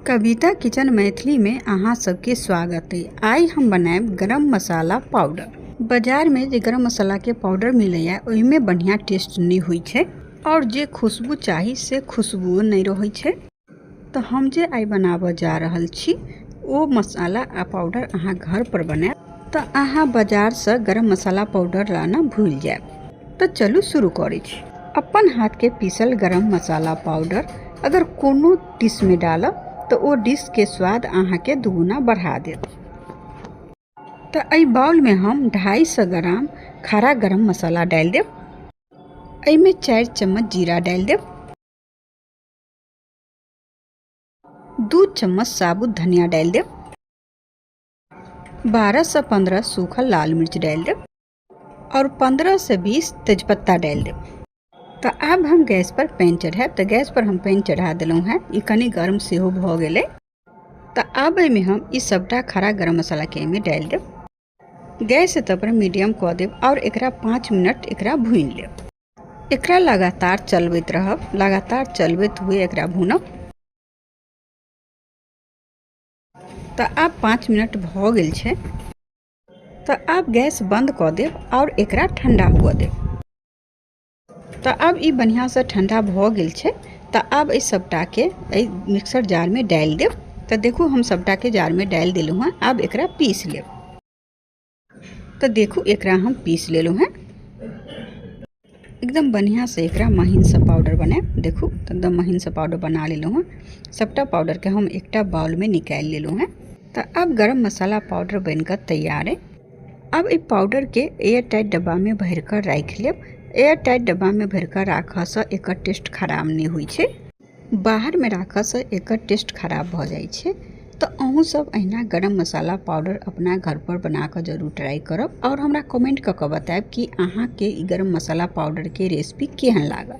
कविता kitchen मैथिलीमे अहाँ सबके स्वागत अइ। आइ हम बनायब गरम मसाला पाउडर। बाजारमे जे गरम मसालाके पाउडर मिलैए ओहिमे बढ़िआँ टेस्ट नहि होइ छै आओर जे खुशबू चाही से खुशबुओ नहि रहै छै। तऽ हम जे आइ बनाबऽ जा रहल छी ओ मसाला आ पाउडर अहाँ घरपर बनायब तऽ अहाँ बाजारसँ गरम मसाला पाउडर लाना भूलि जायब। तऽ चलू शुरू करै छी। अपन हाथके पीसल गरम मसाला पाउडर अगर कोनो डिशमे डालब तऽ ओ डिशके स्वाद अहाँके दुगुना बढ़ा देत। तऽ एहि बाउलमे हम 250 ग्राम खड़ा गरम मसाला डालि देब। एहिमे 4 चम्मच जीरा डालि देब। 2 चम्मच साबुत धनिया डालि देब। 12 से 15 सूखल लाल मिर्च डालि देब और 15 से 20 तेजपत्ता डालि देब। तऽ आब हम गैस पर पैन चढ़ायब। तऽ गैस पर हम पैन चढ़ा देलहुँ हेँ। ई कनि गर्म सेहो भऽ गेलै। तऽ आब एहिमे हम ई सबटा खड़ा गरम मसालाके एहिमे डालि देब। गैस एतऽ पर मीडियम कऽ देब और एकरा 5 मिनट एकरा भूनि लेब। एकरा लगातार चलबैत रहब, लगातार चलबैत हुए एकरा भूनब। तऽ आब 5 मिनट भऽ गेल छै। तऽ आब गैस बंद कऽ देब और एकरा ठंडा हुअ देब। तऽ आब ई बढ़िआँसँ ठंडा भऽ गेल छै। तऽ आब एहि सबटाके एहि मिक्सर जारमे डालि देब। तऽ देखू हम सबटाके जारमे डालि देलहुँ हेँ। आब एकरा पीस लेब। तऽ देखू एकरा हम पीस लेलहुँ हेँ। एकदम बढ़िआँसँ एकरा महीनसँ पाउडर बनायब। देखू एकदम महीनसँ पाउडर बना लेलहुँ हेँ। सबटा पाउडरके हम एकटा बाउलमे निकालि लेलहुँ हेँ। तऽ आब गरम मसाला पाउडर बनिकऽ तैयार अइ। आब एहि पाउडरके एयर टाइट डब्बामे भरिकऽ राखि लेब। एयर टाइट डब्बामे भरिकऽ राखऽसँ एकर टेस्ट खराब नहि होइ छै। बाहरमे राखऽसँ एकर टेस्ट खराब भऽ जाइ छै। तऽ अहूँ सब अहिना गरम मसाला पाउडर अपना घरपर बनाकऽ जरूर ट्राई करब आओर हमरा कमेंट कऽ कऽ बतायब कि अहाँके ई गरम मसाला पाउडरके रेसिपी केहन लागल।